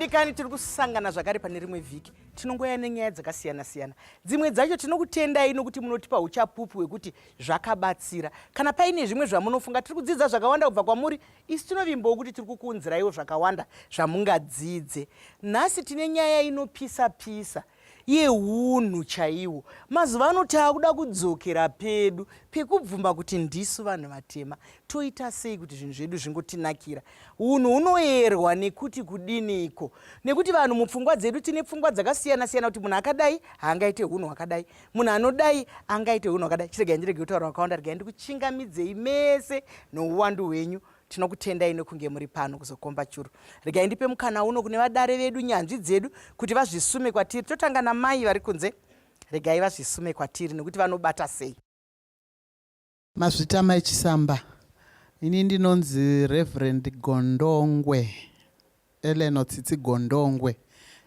Vadikani, tiri kusangana zvakare pane rimwe vhiki. Tinongouya nenyaya dzakasiyana-siyana. Dzimwe dzacho tinokutendai nokuti munotipa uchapupu hwekuti zvakabatsira. Kana paine zvimwe zvamunofunga, tiri kudzidza zvakawanda kubva kwamuri. Isu tinovimbawo kuti tiri kukuunziraiwo zvakawanda zvamungadzidze. Nhasi tine nyaya inopisa-pisa yehunhu chaihwo. Mazuva ano taakuda kudzokera pedu pekubvuma kuti ndisu vanhu vatema. Toita sei kuti zvinhu zvedu zvingotinakira? Hunhu hunoerwa nekuti kudiniko? Nekuti vanhu mupfungwa dzedu tine pfungwa dzakasiyana siyana kuti munhu akadai haangaite hunhu hwakadai, munhu anodai angaite hunhu hwakadai. Chiregai ndirege kutaura wakawanda, regai ndikuchingamidzei mese nouwandu hwenyu. Tinokutendai nekunge muri pano kuzokomba churu. Regai ndipe mukana uno kune vadare vedu, nyanzvi dzedu, kuti vazvisume kwatiri. Totanga namai vari kunze. Regai vazvisume kwatiri nekuti vanobata sei. Mazvita mai Chisamba. Ini ndinonzi Reverend Gondongwe, Eleanor Tsitsi Gondongwe.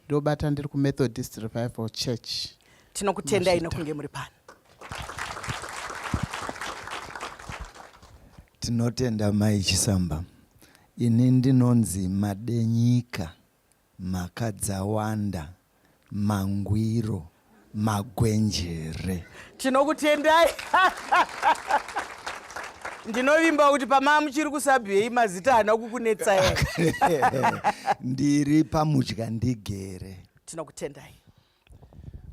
Ndobata ndiri kuMethodist Revival Church. Tinokutendai nekunge muri pano. Tinotenda mai Chisamba. Ini ndinonzi Madenyika Mhakadzawanda Mangwiro Magwenjere. Tinokutendai. Ndinovimba kuti pamaa muchiri kusabhei mazita haana kukunetsai. Ndiri pamudya ndigere. Tinokutendai.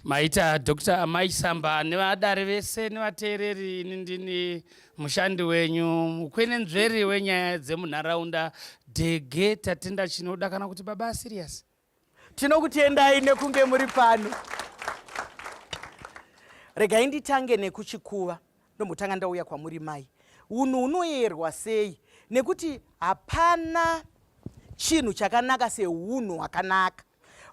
Maita Dr. Amai Samba nevadare vese nevateereri, ini ndini mushandi wenyu mukwenenzveri wenyaya dzemunharaunda Dhege Tatenda Chinoda kana kuti Baba Serious. Tinokutendai nekunge muri pano. Regai nditange nekuchikuva, ndombotanga ndauya kwamuri mai. Unhu hunoyerwa sei? Nekuti hapana chinhu chakanaka seunhu hwakanaka.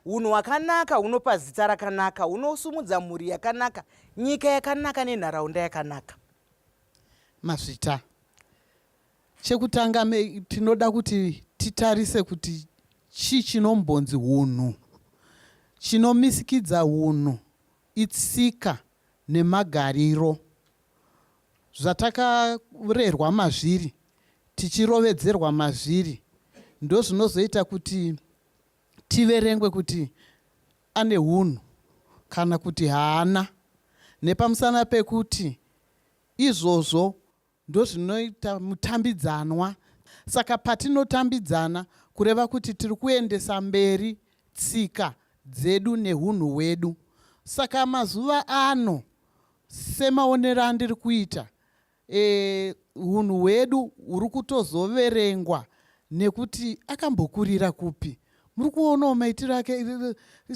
Hunhu hwakanaka hunopa zita rakanaka, hunosumudza mhuri yakanaka, nyika yakanaka nenharaunda yakanaka. Mazvita. Chekutanga tinoda kuti titarise kuti chii chinombonzi hunhu. Chinomisikidza hunhu itsika nemagariro. Zvatakarerwa mazviri tichirovedzerwa mazviri ndozvinozoita kuti tiverengwe kuti ane hunhu kana kuti haana nepamusana pekuti izvozvo ndozvinoita mutambidzanwa. Saka patinotambidzana kureva kuti tiri kuendesa mberi tsika dzedu nehunhu hwedu. Saka mazuva ano semaonero andiri kuita E, hunhu hwedu huri kutozoverengwa nekuti akambokurira kupi. Muri kuonawo maitiro ake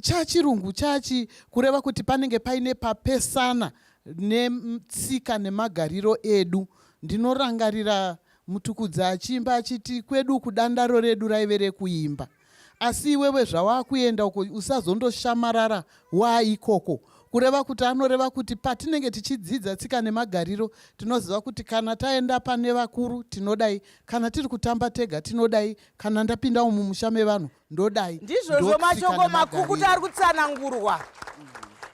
chachirungu chachi kureva kuti panenge paine papesana netsika nemagariro edu. Ndinorangarira Mutukudzi achiimba achiti kwedu kudandaro redu raive rekuimba. Asi iwewe zvawakuenda uko usazondoshamarara waa ikoko. Kureva kuti anoreva kuti patinenge tichidzidza tsika nemagariro tinoziva kuti kana taenda pane vakuru tinodai, kana tiri kutamba tega tinodai, kana ndapindawo mumusha mevanhu ndodai. Ndizvozvo mashoko makukutu ari kutsanangurwa.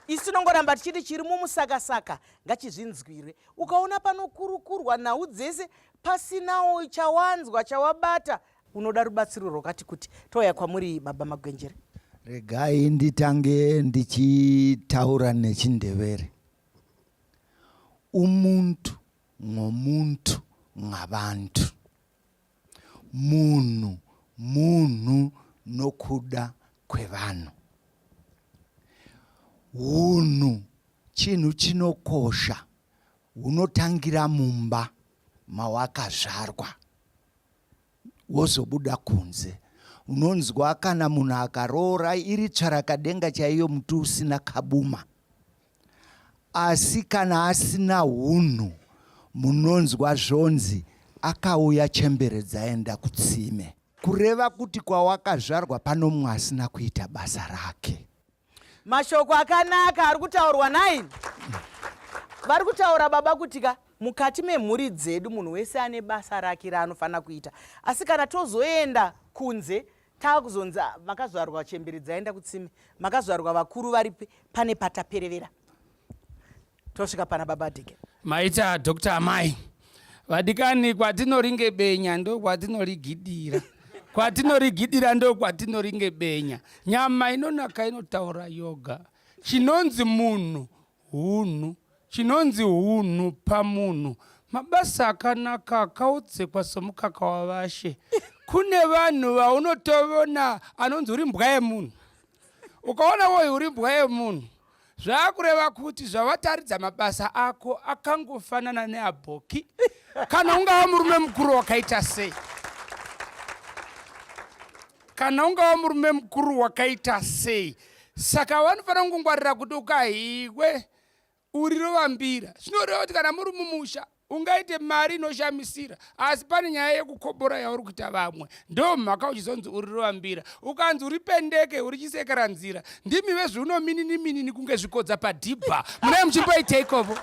Isu tinongoramba tichiti chiri mumusakasaka ngachizvinzwire. Ukaona panokurukurwa nhau dzese pasinawo chawanzwa chawabata Unoda rubatsiro rwakati kuti. Touya kwamuri baba Magwenjere. Regai nditange ndichitaura nechiNdebele. Umuntu ngomuntu ngabantu. Munhu munhu nokuda kwevanhu. Hunhu chinhu chinokosha hunotangira mumba mawakazvarwa. Wozobuda kunze unonzwa kana munhu akaroora iri tsvarakadenga chaiyo muti usina kabuma asi kana asina hunhu munonzwa zvonzi akauya chembere dzaenda kutsime. Kureva kuti kwawakazvarwa pano mumwe asina kuita basa rake. Mashoko akanaka ari kutaurwa nai vari kutaura baba kuti ka mukati memhuri dzedu munhu wese ane basa rake raanofanira kuita asi kana tozoenda kunze taakuzonzi ah, makazvarwa chembere dzaenda kutsime makazvarwa vakuru varipi pane pataperevera tosvika pana baba dheke maita dr amai vadikani kwatinoringe benya ndokwatinорigidira. Kwatinorigidira ndokwatinoringe benya. Nyama inonaka inotaura yoga. Chinonzi munhu hunhu. Chinonzi hunhu pamunhu mabasa akanaka akaodzekwa somukaka wavashe. Kune vanhu vaunotovona anonzi uri mbwa yemunhu. Ukaona woyi uri mbwa yemunhu zvakureva kuti zvawataridza mabasa ako akangofanana neabhoki kana ungava murume mukuru wakaita sei kana ungava murume mukuru wakaita sei saka vanofanira kungongwarira kuti ukahiwe uri rovambira zvinoreva kuti kana muri mumusha ungaite mari inoshamisira asi pane nyaya yekukobora yauri kuita vamwe ndo mhaka uchizonzi uri rovambira ukanzi uri pendeke uri chisekera nzira ndimi vezviuno minini minini kunge zvikodza padhibha munee muchimboiteikovo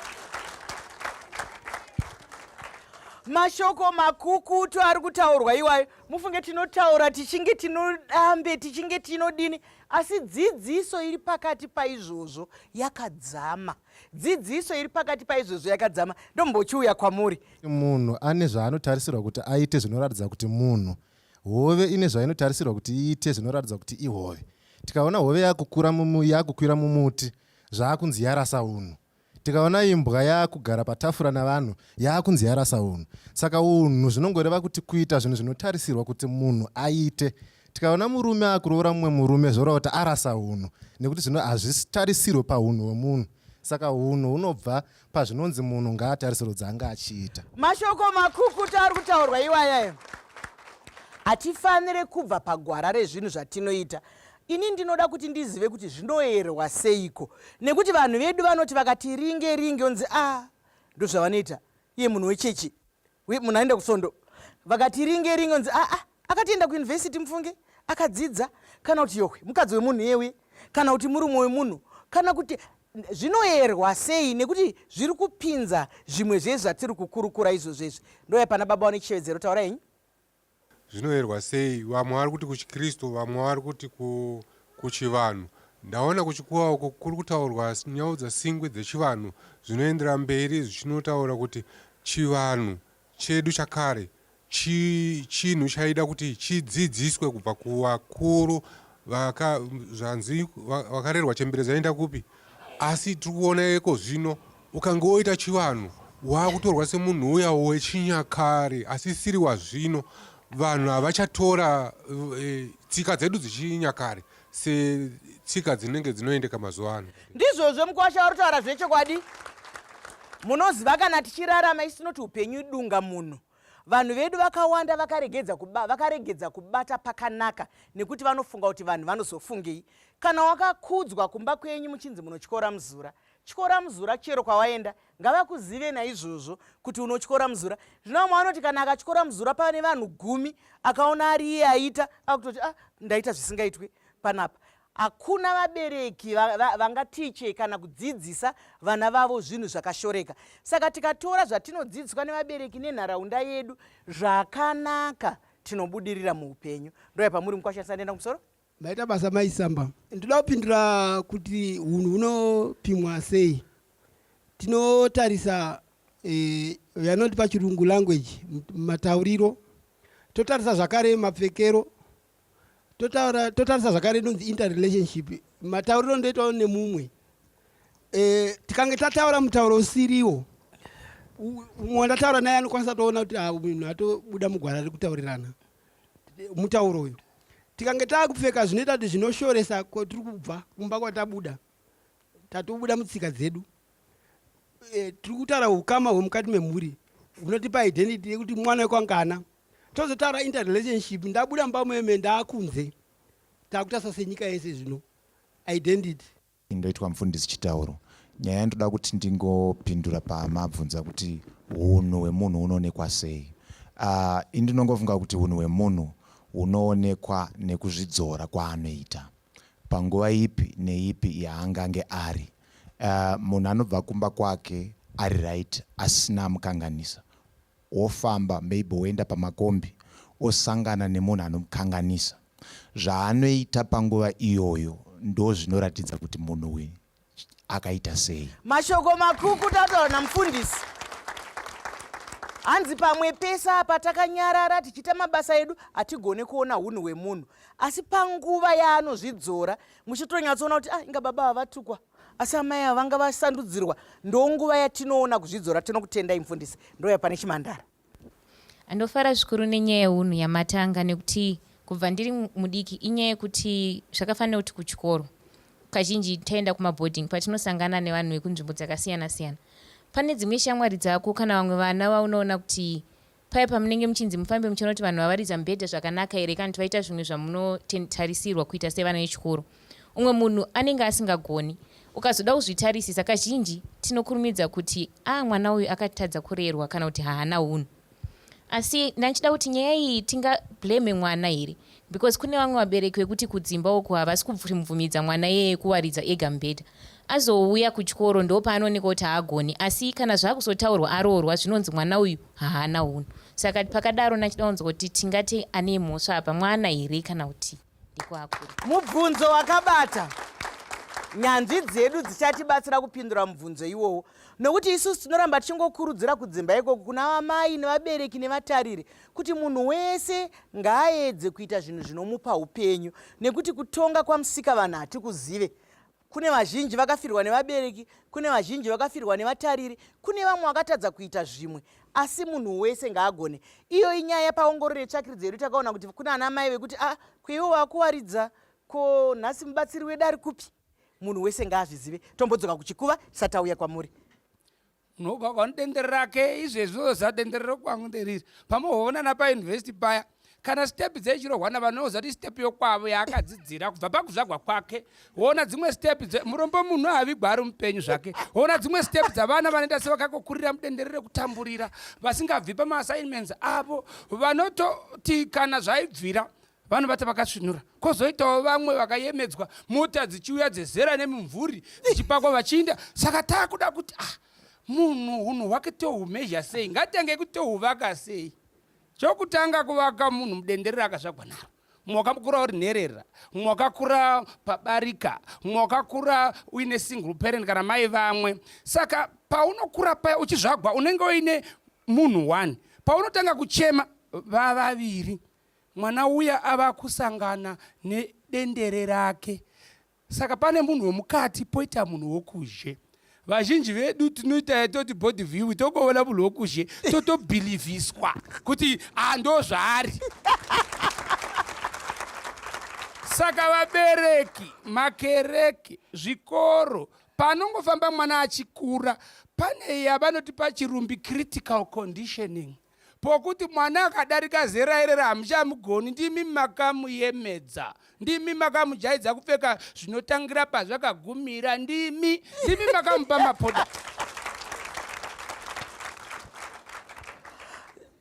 mashoko makukutu ari kutaurwa iwayo mufunge tinotaura tichinge tinodambe tichinge tinodini asi dzidziso iri pakati paizvozvo yakadzama Dzidziso iri pakati paizvozvo yakadzama. Ndombochiuya kwamuri. Munhu ane zvaanotarisirwa kuti aite zvinoratidza kuti munhu. Hove ine zvainotarisirwa kuti iite zvinoratidza kuti ihove. Tikaona hove yakukura yakukwira mumuti zvaakunzi yarasa unhu. Tikaona imbwa yaakugara patafura navanhu yaakunzi yarasa unhu. Saka unhu zvinongoreva kuti kuita zvinhu zvinotarisirwa kuti munhu aite. Tikaona murume akuroora mumwe murume zvoreva kuti arasa hunhu nekuti zvino hazvitarisirwe pahunhu hwemunhu. Saka hunhu hunobva pazvinonzi munhu ngaatarisirwe dzaanga achiita. Mashoko makukutu ari kutaurwa iwaya. Hatifanire kubva pagwara rezvinhu zvatinoita. Ini ndinoda kuti ndizive kuti zvinoerwa seiko nekuti vanhu vedu vanoti vakati ringe ringe onzi a ah, ndozvavanoita iye munhu wechechi munhu aenda kusvondo vakati ringe ringe onzi aa ah, akatienda kuyunivhesiti mufunge akadzidza kana kuti yohwe mukadzi wemunhu iyewe kana kuti murume wemunhu kana kuti zvinoyerwa sei nekuti zviri kupinza zvimwe zvezvatiri kukurukura izvozvo izvi ndoya pana baba vane chishevedzero taura henyu Zvinoyerwa sei? Vamwe vari kuti kuchiKristu, vamwe vari kuti kuchivanhu. Ndaona kuchikuva uku kuri kutaurwa nyaudzasingwi dzechivanhu zvinoendera mberi zvichinotaura kuti chivanhu chedu chakare chinhu chaida kuti chidzidziswe kubva kuvakuru vaka zvanzi vakarerwa chembere dzaenda kupi asi tiri kuona eko zvino Ukange woita chivanhu wakutorwa semunhu uya wechinyakare asisiri wazvino. Vanhu havachatora e, tsika dzedu dzechinyakare setsika dzinenge dzinoendeka mazuva ano. Ndizvozvo mukwasha vari kutaura zvechokwadi. Munoziva kana tichirarama isu tinoti upenyu idunga munhu. Vanhu vedu vakawanda vakaregedza kuba, vakaregedza kubata pakanaka nekuti vanofunga kuti vanhu vanozofungei. Kana wakakudzwa kumba kwenyu muchinzi munotyora muzura, Tyora muzura chero kwawaenda ngavakuzive naizvozvo kuti unotyora muzura. Zvino vamwe vanoti kana akatyora muzura pane vanhu gumi akaona ari iye aita akutoti ah ndaita zvisingaitwi panapa. Hakuna vabereki vangatiche kana kudzidzisa vana vavo zvinhu zvakashoreka. Saka tikatora zvatinodzidziswa nevabereki nenharaunda yedu zvakanaka tinobudirira muupenyu. Ndoya pamuri mukwasha ndisati ndaenda kumusoro. Maita basa mai Samba. Ndoda kupindura kuti hunhu hunopimwa sei. Tinotarisa eh, yanoti pachirungu language matauriro, totarisa zvakare mapfekero, totaura totarisa zvakare inonzi interrelationship matauriro ndoitawo nemumwe eh, tikange tataura mutauro usiriwo umwe wandataura naye anokwanisa toona kuti ah, munhu atobuda mugwara rekutaurirana mutauro uyu tikange taakupfeka zvinoita kuti zvinoshoresa kwatiri kubva kumba kwatabuda tatobuda mutsika dzedu e, tiri kutaura ukama hwemukati memhuri hunotipa identity yekuti mwana wekwangana tozotaura interrelationship ndabuda mumba meme ndaakunze takutarisa senyika yese zvino identity Ndoitwa Mfundisi Chitauro. Nyaya yandoda kuti ndingopindura pamabvunza kuti hunhu hwemunhu hunoonekwa sei. Uh, ini ndinongofunga kuti hunhu hwemunhu hunoonekwa nekuzvidzora kwaanoita panguva ipi neipi yaangange ari. Uh, munhu anobva kumba kwake ari right asina amukanganisa wofamba maybe woenda pamakombi osangana nemunhu anomukanganisa Zvaanoita panguva iyoyo ndozvinoratidza kuti munhu uyu akaita sei. Mashoko makuku tataura namufundisi. Hanzi pamwe pese apa takanyarara tichiita mabasa edu hatigone kuona unhu hwemunhu, asi panguva yaanozvidzora muchitonyatsoona kuti ah, inga baba havatukwa asi amai ava vanga vasandudzirwa. Ndonguva yatinoona kuzvidzora. Tinokutendai mufundisi. Ndoya pane chimandara. Andofara zvikuru nenyaya yeunhu yamatanga nekuti kubva ndiri mudiki inyaya yekuti zvakafanira kuti kuchikoro kazhinji taenda kumaboarding patinosangana nevanhu vekunzvimbo dzakasiyana siyana pane dzimwe shamwari dzako kana vamwe vana vaunoona kuti paya pamunenge muchinzi mufambe muchiona kuti vanhu vavaridza mibhedha zvakanaka here kana kuti vaita zvimwe zvamunotarisirwa kuita sevana vechikoro umwe munhu anenge asingagoni ukazoda kuzvitarisisa kazhinji tinokurumidza kuti a ah, mwana uyu akatadza kurerwa kana kuti haana unhu asi ndandichida kuti nyaya iyi tingablame mwana here because kune vamwe vabereki vekuti kudzimba uku havasi kubvumidza mwana iyeye kuwaridza ega mubhedha azouya kuchikoro ndo paanoonekwa kuti haagoni asi kana zvakuzotaurwa aroorwa zvinonzi mwana uyu haana unhu saka pakadaro ndachida kunzwa kuti tingati ane mhosva apa mwana here kana kuti ndikwaakura mubvunzo wakabata nyanzvi dzedu dzichatibatsira kupindura mubvunzo iwowo nokuti isusu tinoramba tichingokurudzira kudzimba ikoko kuna vamai nevabereki nevatariri kuti munhu wese ngaaedze kuita zvinhu zvinomupa upenyu nekuti kutonga kwamusika vanhu hatikuzive kune vazhinji vakafirwa nevabereki kune vazhinji vakafirwa nevatariri kune vamwe vakatadza kuita zvimwe asi munhu wese ngaagone iyo inyaya paongororo yetsvakiridzo yedu takaona kuti kuna ana mai vekuti a ah, kuiwo vakuwaridza ko nhasi mubatsiri wedu ari kupi munhu wese ngaazvizive tombodzoka kuchikuva tisati auya kwamuri Unogagwa nedendere rake izvezvi unoziva dendere rekwangu nderiri pamohoonana pauniversity paya kana step dzechirohwa navanoziva kuti step yokwavo yaakadzidzira kubva pakuzvagwa kwake woona dzimwe step murombo munhu avigwa ari mupenyu zvake woona dzimwe step dzavana vanoita sevakakokurira mudendere rekutamburira vasingabvi pamaassignments avo vanototi kana zvaibvira vanovata vakasvinura kwozoitawo vamwe vakayemedzwa mota dzichiuya dzezera nemimvuri dzichipakwa vachiinda saka taakuda kuti ah, munhu hunhu hwake tohumezha sei ngatange kuti tohuvaka sei chokutanga kuvaka munhu mudendere rakazvagwa naro mumwe wakakura uri nherera mumwe wakakura pabarika mumwe wakakura uine single parent kana mai vamwe saka paunokura paya uchizvagwa unenge uine munhu one paunotanga kuchema vavaviri Mwana uya ava kusangana nedendere rake. Saka pane munhu wemukati poita munhu wokuzhe. Vazhinji vedu tinoita yatoti body view tokoona munhu wokuzhe totobhilivhiswa kuti ah ndo zvaari. Saka vabereki, makereke, zvikoro panongofamba mwana achikura pane yavanoti pachirumbi critical conditioning pokuti mwana akadarika zera irero hamuchamugoni ndimi makamuyemedza ndimi makamujaidza kupfeka zvinotangira pazvakagumira ndimi ndimi makamupa mapoda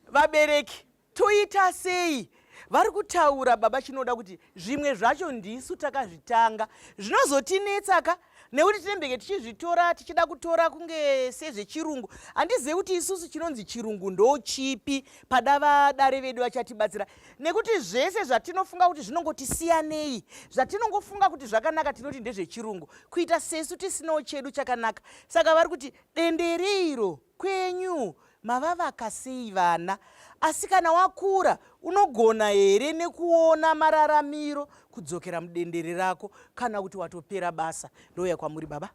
vabereki toita sei vari kutaura baba chinoda kuti zvimwe zvacho ndisu takazvitanga zvinozotinetsa ka nekuti tinembeke tichizvitora tichida kutora kunge sezvechirungu handizive kuti isusu chinonzi chirungu ndochipi pada vadare vedu vachatibatsira nekuti zvese zvatinofunga kuti zvinongotisiyanei zvatinongofunga kuti zvakanaka tinoti ndezvechirungu kuita sesu tisinawo chedu chakanaka saka vari kuti dendere iro kwenyu Mavavaka sei vana? Asi kana wakura unogona here nekuona mararamiro kudzokera mudendere rako kana kuti watopera basa? Ndouya kwamuri baba.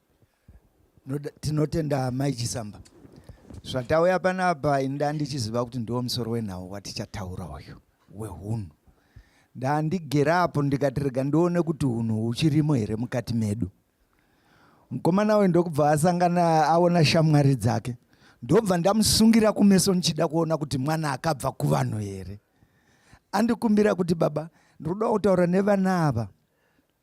Tinotenda mai Chisamba. Zvatauya panapa ini ndandichiziva kuti ndiwo musoro wenhau watichataura uyu wehunhu. Ndandigere apo ndikati rega ndione kuti hunhu huchirimo here mukati medu. Mukomana uyu ndokubva asangana aona shamwari dzake ndobva ndamusungira kumeso ndichida kuona kuti mwana akabva kuvanhu here. Andikumbira kuti baba ndinoda kutaura nevana ava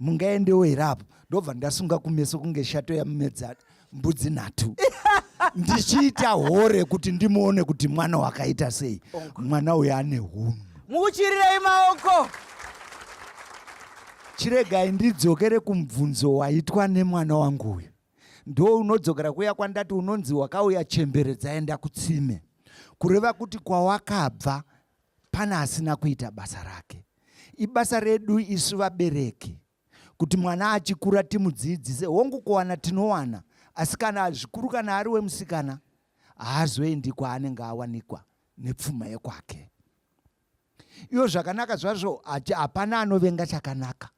mungaendewo here apo ndobva ndasunga kumeso kunge shato yamumedza mbudzi nhatu ndichiita hore kuti ndimuone kuti mwana wakaita sei mwana uyu ane hunhu mukuchirirei maoko Chiregai ndidzokere kumubvunzo waitwa nemwana wangu uyu. Ndo unodzokera kuya kwandati unonzi wakauya chembere dzaenda kutsime. Kureva kuti kwawakabva pane asina kuita basa rake. Ibasa redu isu vabereki kuti mwana achikura timudzidzise. Hongu kuwana tinowana asi kana zvikuru kana ari wemusikana haazoendi kwaanenge awanikwa. nepfuma yekwake. Iyo zvakanaka zvazvo hapana anovenga chakanaka.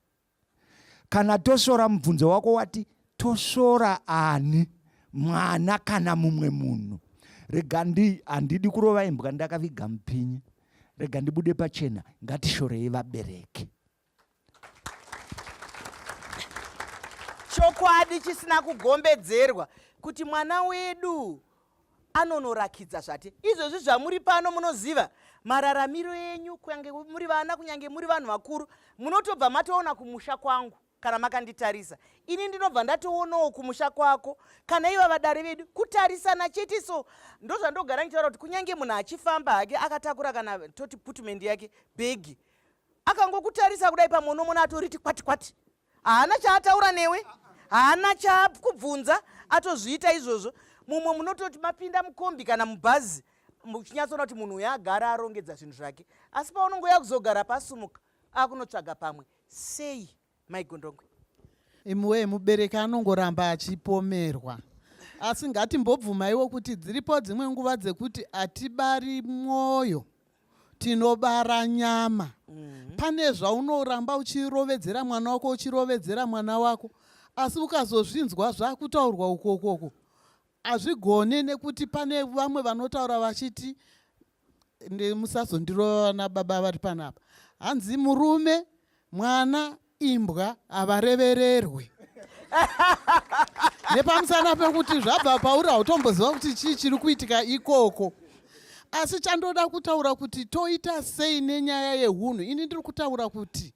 Kana tosvora mubvunzo wako wati tosvora ani mwana kana mumwe munhu rega ndi handidi kurova imbwa ndakaviga mupinyi rega ndibude pachena ngatishorei vabereki Chokwadi chisina kugombedzerwa kuti mwana wedu anonorakidza zvati izvozvi zvamuri pano munoziva mararamiro enyu kunyange muri vana kunyange muri vanhu vakuru munotobva matoona kumusha kwangu kana makanditarisa ini ndinobva ndatoonawo kumusha kwako kana iva vadare vedu kutarisana chete so ndozvandogara ndichitaura kuti kunyange munhu achifamba hake akatakura kana toti putumendi yake bhegi akangokutarisa kudai pamwe unomona atoriti kwati kwati haana chaataura newe haana chaakubvunza atozviita izvozvo mumwe munototi mapinda mukombi kana mubhazi muchinyatsoona kuti munhu uyo agara arongedza zvinhu zvake asi paunongouya kuzogara pasumuka akunotsvaga pamwe sei mai Gondongwe? Imiwee mubereki anongoramba achipomerwa asi ngatimbobvumaiwo kuti dziripo dzimwe nguva dzekuti hatibari mwoyo tinobara nyama mm -hmm. pane zvaunoramba uchirovedzera mwana wako uchirovedzera mwana wako asi ukazozvinzwa zvakutaurwa ukokoko hazvigone nekuti pane vamwe vanotaura vachiti musazondirova vana baba vari panapa hanzi murume mwana imbwa havarevererwe nepamusana pekuti zvabva pauri hautomboziva kuti chii chiri kuitika ikoko asi chandoda kutaura kuti toita sei nenyaya yehunhu ini ndiri kutaura kuti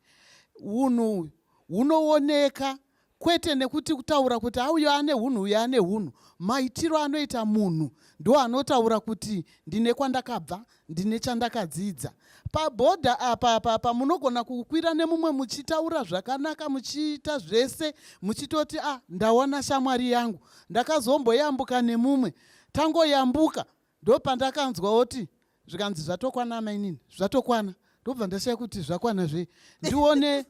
unhu hunooneka kwete nekuti kutaura kuti auyo ane hunhu uyo ane hunhu maitiro anoita munhu ndo anotaura kuti ndine kwandakabva ndine chandakadzidza pabhodha apa apa apa munogona kukwira nemumwe muchitaura zvakanaka muchiita zvese muchitoti a ah, ndawana shamwari yangu ndakazomboyambuka nemumwe tangoyambuka ndopandakanzwa oti zvikanzi zvatokwana amainini zvatokwana ndobva ndashaya kuti zvakwana zvei ndione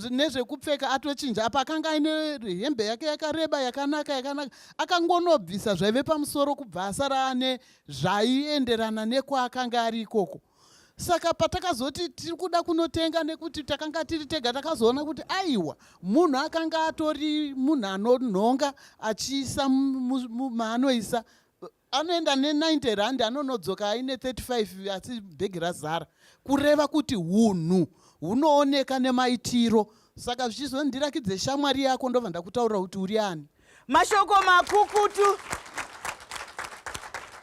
nezvekupfeka atochinja apa akanga aine hembe yake yakareba yakanaka yakanaka akangonobvisa zvaive pamusoro kubva asara ane zvaienderana nekwaakanga ari ikoko saka patakazoti tiri kuda kunotenga nekuti takanga tiri tega takazoona kuti aiwa munhu akanga atori munhu anonhonga achiisa maanoisa anoenda ne90 rand anonodzoka aine 35 asi bhegi razara kureva kuti hunhu hunooneka nemaitiro saka zvichizondirakidze shamwari yako ndobva ndakutaurira kuti uri ani mashoko makukutu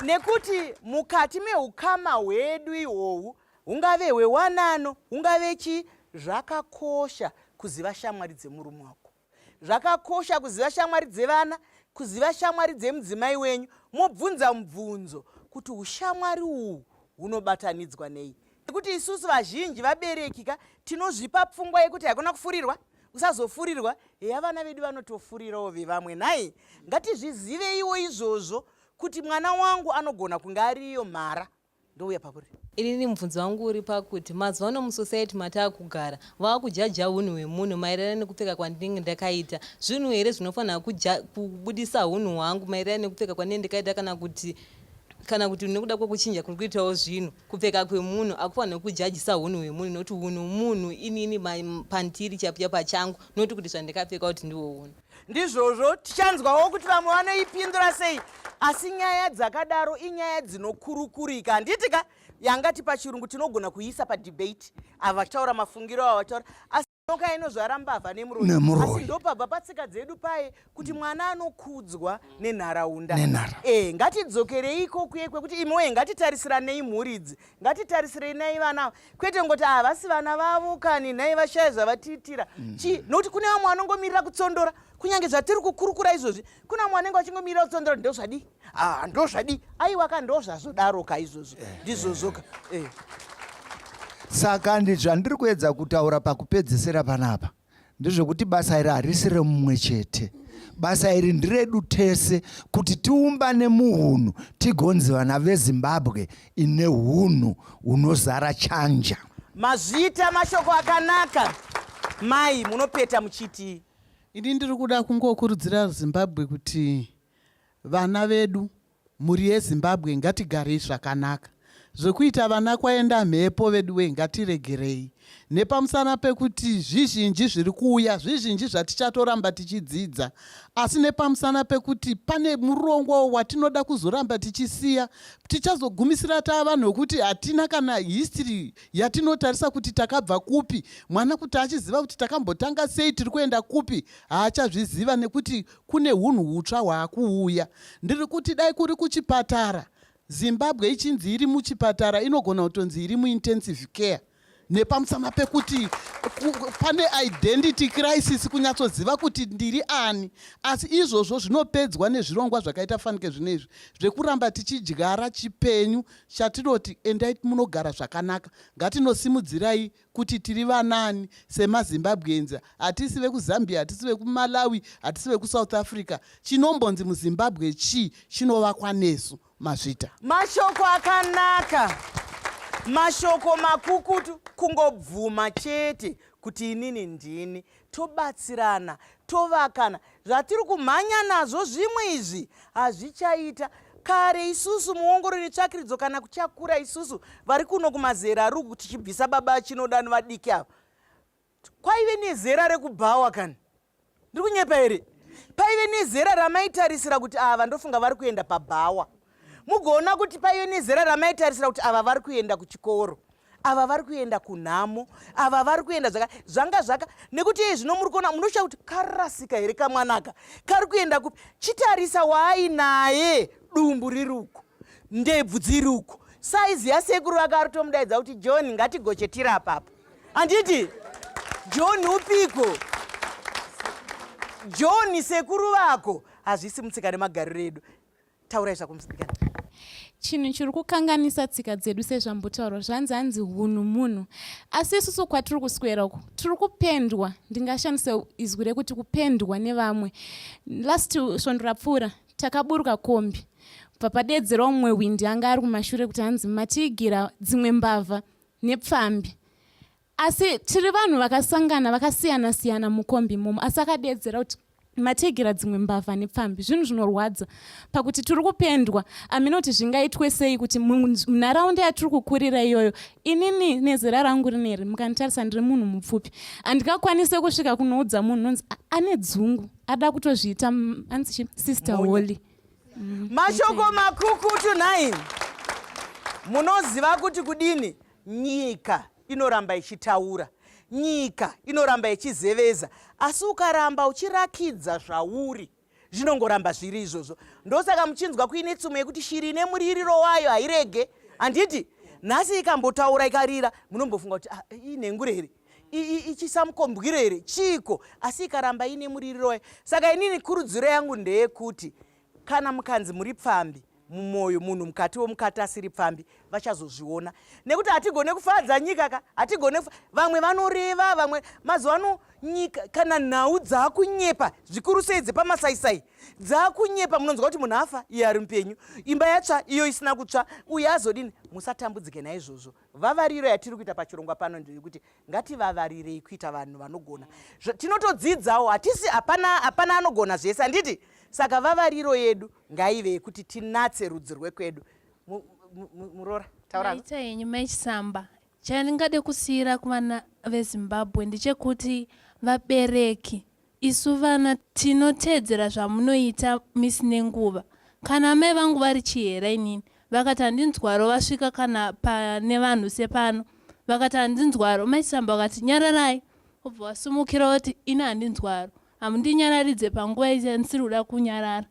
nekuti mukati meukama hwedu ihwohwu hungave hwewanano hungave chii zvakakosha kuziva shamwari dzemurume wako Zvakakosha kuziva shamwari dzevana, kuziva shamwari dzemudzimai wenyu, mobvunza mubvunzo kuti ushamwari uhu hunobatanidzwa nei. Nekuti isusu vazhinji vabereki ka tinozvipa pfungwa yekuti haikona kufurirwa, usazofurirwa. Heya vana vedu vanotofurirawo vevamwe nhai. Ngatizviziveiwo izvozvo kuti mwana wangu anogona kunge ariyo mhara ndouya pakuri. Inini mubvunzo wangu uri pakuti mazuva ano musociety mataakugara vaakujaja hunhu hwemunhu maererano nekupfeka kwandinenge ndakaita. Zvinhu here zvinofanira kubudisa hunhu hwangu maererano nekupfeka kwandinenge ndakaita kana kuti kana kuti nekuda kwekuchinja kuri kuitawo zvinhu kupfeka kwemunhu akufanirwe kujajisa hunhu hwemunhu nokuti hunhu munhu inini pandiri chaipo pachangu noti kuti zvandikapfeka kuti ndiwo hunhu. Ndizvozvo, tichanzwawo kuti vamwe vanoipindura sei. Asi nyaya dzakadaro inyaya dzinokurukurika, handiti ka? Yangati pachirungu tinogona kuiisa padebate, ava vachitaura mafungiro avo vachitaura asi nyoka inozvara mbavha nemuroyi. Nemuroyi. Asi ndopabva patsika dzedu paye kuti mwana anokudzwa nenharaunda. Nenharaunda. Eh, ngatidzokereiko kuye kwekuti imiwoye ngatitaritsiranei mhuri idzi ngatitarisirei nai vana ava kwete kungoti havasi ah, vana vavo kani nhai vashaya zvavatiitira mm. chii nokuti kune vamwe vanongomirira kutsondora kunyange zvatiri kukurukura izvozvi kune vamwe vanenge vachingomirira kutsondora ndozvadii ah, ndozvadii aiwa ka ndozvazodaroka izvozvo eh. ndizvozvoka eh. Saka ndizvandiri kuedza kutaura pakupedzisira panapa ndezvekuti basa iri harisi remumwe chete basa iri ndiredu tese kuti tiumbane muhunhu tigonzi vana vezimbabwe ine hunhu hunozara chanja mazvita mashoko akanaka mai munopeta muchitii ini ndiri kuda kungokurudzira zimbabwe kuti vana vedu Mhuri yeZimbabwe ngatigarei zvakanaka. Zvekuita vana kwaenda mhepo veduwee ngatiregerei nepamusana pekuti zvizhinji zviri kuuya zvizhinji zvatichatoramba tichidzidza asi nepamusana pekuti pane murongwa watinoda kuzoramba tichisiya tichazogumisira taa vanhu vekuti hatina kana history yatinotarisa kuti takabva kupi mwana kuti achiziva kuti takambotanga sei tiri kuenda kupi haachazviziva nekuti kune hunhu hutsva hwaakuuya ndiri kuti dai kuri kuchipatara Zimbabwe ichinzi iri muchipatara inogona kutonzi iri muintensive care nepamusana pekuti pane identity crisis kunyatsoziva kuti ndiri ani asi izvozvo zvinopedzwa nezvirongwa zvakaita fanike zvino izvi zvekuramba tichidyara chipenyu chatinoti endai munogara zvakanaka ngatinosimudzirai kuti tiri vanaani semaZimbabweans hatisi vekuZambia hatisi vekuMalawi hatisi vekuSouth Africa chinombonzi muZimbabwe chii chinovakwa nesu mazvita. Mashoko akanaka mashoko makukutu kungobvuma chete kuti inini ndini tobatsirana tovakana zvatiri kumhanya nazvo zvimwe izvi hazvichaita kare isusu muongorori netsvakiridzo kana kuchakura isusu vari kuno kumazera ari uku tichibvisa baba chinodani vadiki ava kwaive nezera rekubhawa kani ndiri kunyepa here paive nezera ramaitarisira kuti ava ndofunga vari kuenda pabhawa mugoona kuti paive nezera ramaitarisira kuti ava vari kuenda kuchikoro ava vari kuenda kunhamo ava vari kuenda zvaka zvanga zvaka nekuti iye zvino muri kuona munoshaa kuti karasika here kamwanaka kari kuenda kupi chitarisa waainaye dumbu riri uko ndebvu dziri uko saizi yasekuru vake ari tomudaidza kuti john ngatigoche tiri apapa handiti john upiko john sekuru vako hazvisi mutsika nemagariro edu taurai zvako musikana chinhu chiri kukanganisa tsika dzedu sezvambotaurwa zvanzi hanzi hunhu munhu asi isusu kwatiri kuswera uku tiri kupendwa ndingashandise izwi rekuti kupendwa nevamwe last svondo rapfuura takaburuka kombi bva padeedzerwa mumwe hwindi anga ari kumashure kuti hanzi matiigira dzimwe mbavha nepfambi asi tiri vanhu vakasangana vakasiyana siyana mukombi imomo asi akadeedzera kuti mategira dzimwe mbavha nepfambi zvinhu zvinorwadza pakuti tiri kupendwa amene kuti zvingaitwe sei kuti munharaunda yatiri kukurira iyoyo inini nezera rangu rineri mukanditarisa ndiri munhu mupfupi handingakwanise kusvika kunoudza munhu nonzi ane dzungu ada kutozviita anzi sister holy Mashoko makukutu nhai. Munoziva kuti kudini? Nyika inoramba ichitaura, nyika inoramba ichizeveza, asi ukaramba uchirakidza zvauri zvinongoramba zviri izvozvo. Ndosaka muchinzwa kuine tsumo yekuti shiri ine muririro wayo hairege, handiti? Nhasi ikambotaura ikarira, munombofunga kuti ah, inhengure here? Ichisamukombwiro here? Chiiko? Asi ikaramba ine muririro wayo. Saka inini kurudziro yangu ndeyekuti kana mukanzi muri pfambi, mumwoyo munhu mukati womukati asiri pfambi vachazozviona nekuti hatigone kufadza nyika ka hatigone vamwe vanoreva vamwe mazuva ano nyika kana nhau dzakunyepa zvikuru sei dzepamasaisai dzakunyepa munonzwa kuti munhu afa iye ari mupenyu imba yatsva iyo isina kutsva uye azodini musatambudzike naizvozvo vavariro yatiri kuita pachirongwa pano ndeyekuti ngativavarirei kuita vanhu vanogona tinotodzidzawo hatisi hapana hapana anogona zvese handiti saka vavariro yedu ngaive yekuti tinatse rudzi rwekwedu muroora tauraita henyu mai chisamba chandingade kusiyira kuvana vezimbabwe ndechekuti vabereki Isu vana tinoteedzera zvamunoita misi nenguva. Kana amai vangu vari chihera inini vakati handinzwaro vasvika kana pane vanhu sepano vakati handinzwaro mai Chisamba vakati nyararai wobva wasumukira woti ini handinzwaro hamundinyararidze panguva yandisiri kuda kunyarara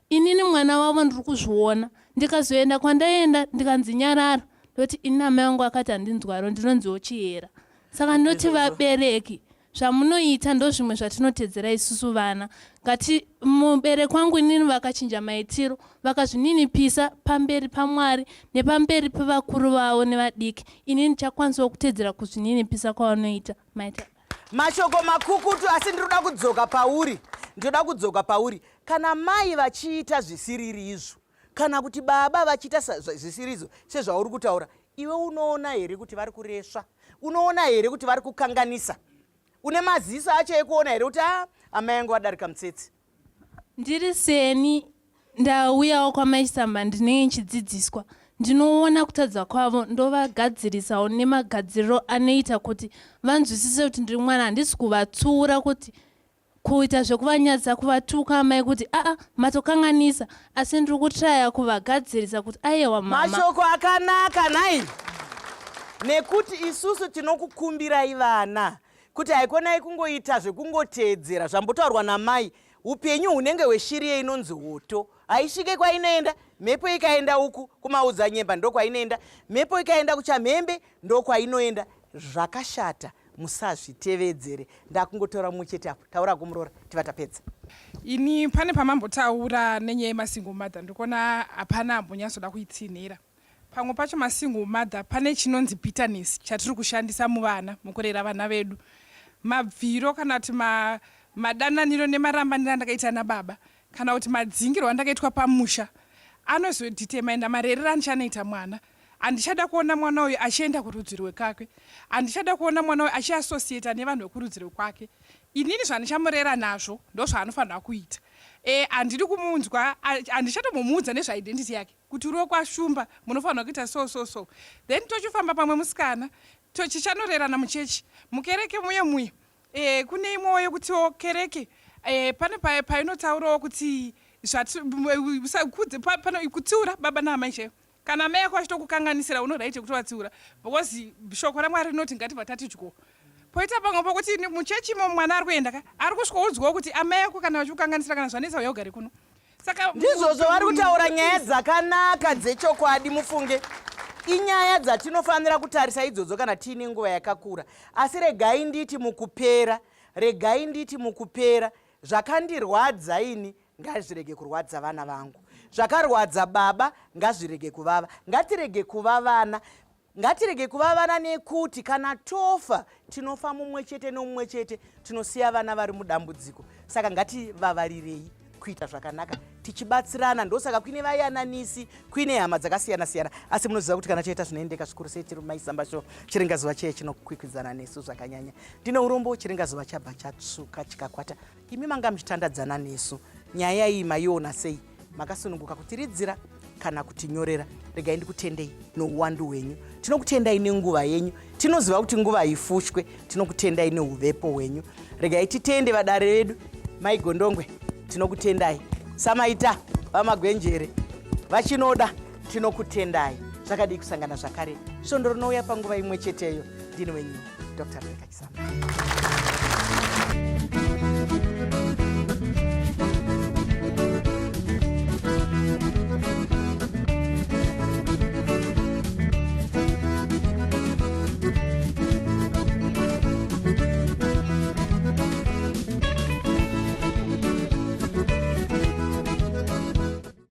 Inini mwana wavo ndiri kuzviona ndikazoenda kwandaenda ndikanzi nyarara ndoti ini amai vangu akati handinzwaro ndinonziwo chihera saka ndinoti vabereki zvamunoita ndozvimwe zvatinotedzera isusu vana ngati mubereki wangu inini vakachinja maitiro vakazvininipisa pamberi pamwari nepamberi pevakuru vavo nevadiki ini ndichakwanisawo kutedzera kuzvininipisa kwavanoita maita Mashoko makukutu asi ndinoda kudzoka pauri. Ndinoda kudzoka pauri. Kana mai vachiita zvisiriri izvo kana kuti baba vachiita zvisirizvo sezvauri kutaura, iwe unoona here kuti vari kuresva? Unoona here kuti vari kukanganisa? Une maziso acho ekuona here kuti ah, amai angu vadarika mutsetse? Ndiri seni ndauyawo kwamai Chisamba ndinenge ndichidzidziswa. Ndinoona kutadza kwavo ndovagadzirisawo nemagadziriro anoita kuti vanzwisise kuti ndiri mwana handisi kuvatsiura kuti kuita zvekuvanyadzisa kuvatuka amai kuti aa matokanganisa asi ndiri kutraya kuvagadzirisa kuti ayewa mama. Mashoko akanaka nhai nekuti isusu tinokukumbirai vana kuti haikonai kungoita zvekungoteedzera zvambotaurwa namai upenyu hunenge hweshiri yeinonzi hoto haisvike kwainoenda mhepo ikaenda uku kumaodzanyemba ndokwainoenda mhepo ikaenda kuchamhembe ndokwainoenda zvakashata musazvitevedzere ndakungotaura mumwe chete apo taura kumuroora tiva tapedza ini pane pamambotaura nenyaya yemasingle mother ndikuona hapana ambonyatsoda kuitsinhira pamwe pacho masingle mother pane chinonzi bitterness chatiri kushandisa muvana mukurera vana vedu mabviro kana kuti ma, madananiro nemarambaniro andakaita nababa kana kuti madzingirwo andakaitwa pamusha anozodetemainda marerero andichanoita mwana Handichada kuona mwana uyu achienda kurudzi rwekakwe. Handichada kuona mwana uyu achiassociata nevanhu vekurudzi rwekwake. Inini zvandichamurera nazvo ndozvaanofanirwa kuita. E, handidi kumunzwa, handichatombomuudza nezvaidentity yake kuti uri wekwaShumba, munofanirwa kuita so so so. Then tochifamba pamwe musikana, tichanorerana muchechi, mukereke muye muye. E, kune imwewo yekutiwo kereke e, pane painotaurawo kuti zvati, kutsiura baba naamai chaivo. Kana amai ako vachitokukanganisira une right yekutovatsiura because shoko raMwari rinoti ngatibva tati dyo. Poita pamwe pokuti muchechi imomo mwana ari kuenda ka ari kusvikoudzwawo kuti amai ako kana vachikukanganisira kana zvanetsa uya ugare kuno. Saka ndizvozvo vari kutaura nyaya dzakanaka dzechokwadi mufunge inyaya dzatinofanira kutarisa idzodzo kana tiine nguva yakakura asi regai nditi mukupera regai nditi mukupera zvakandirwadza ini ngazvirege kurwadza vana vangu zvakarwadza baba ngazvirege kuvava ngatirege kuva vana ngatirege kuva vana nekuti kana tofa tinofa mumwe chete nomumwe chete tinosiya vana vari mudambudziko saka ngativavarirei kuita zvakanaka tichibatsirana ndosaka kuine vayananisi kuine hama dzakasiyana siyana asi munoziva kuti kana chaita zvinoendeka zvikuru sei tiri maisamba sho chiringazuva chiye chinokwikwidzana nesu zvakanyanya ndine urombo chiringazuva chabva chatsvuka chikakwata Imi manga muchitandadzana nesu, nyaya iyi maiona sei? Makasununguka kutiridzira kana kutinyorera. Regai ndikutendei nouwandu hwenyu. Tinokutendai nenguva yenyu. Tinoziva kuti nguva haifushwe. Tinokutendai neuvepo hwenyu. Regai titende vadare vedu. Mai Gondongwe, tinokutendai. Samaita, VaMagwenjere, VaChinoda, tinokutendai. Zvakadii kusangana zvakare svondo rinouya panguva imwe cheteyo. Ndini wenyu Dr. Rebecca Chisamba.